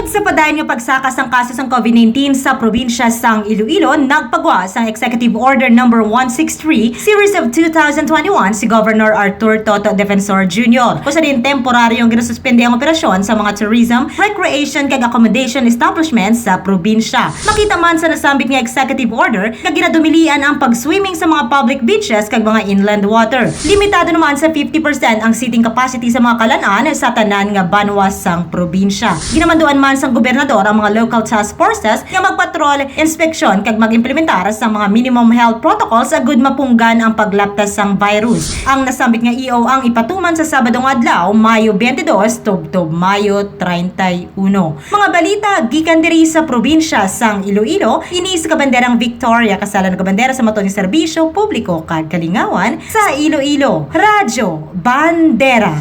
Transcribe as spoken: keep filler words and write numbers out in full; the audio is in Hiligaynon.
Sa padayon nga pagsaka sang kaso sang COVID nineteen sa probinsya sang Iloilo, nagpagwa sang Executive Order number one six three, Series of two thousand twenty-one, si Governor Arthur Toto Defensor Junior. Usa din temporaryo ang ginasuspende ang operasyon sa mga tourism, recreation, kag accommodation establishments sa probinsya. Makita man sa nasambit nga executive order nga ginadumilian ang pag-swimming sa mga public beaches kag mga inland water. Limitado naman sa fifty percent ang seating capacity sa mga kalan-an sa tanan nga banwa sang probinsya. Ginamanduan man sang gobernador ang mga local task forces nga magpatrol, inspeksyon kag mag-implementar sa mga minimum health protocols agud mapunggan ang paglaptas sang virus. Ang nasambit nga E O ang ipatuman sa Sabado nga adlaw, Mayo twenty-two, tubtob Mayo treinta y uno. Mga balita gikan diri sa probinsya sang Iloilo, ini sa kabanderang Victoria, kasalan nga bandera sa Maton nga Serbisyo Publiko kag Kalingawan sa Iloilo. Radyo Bandera.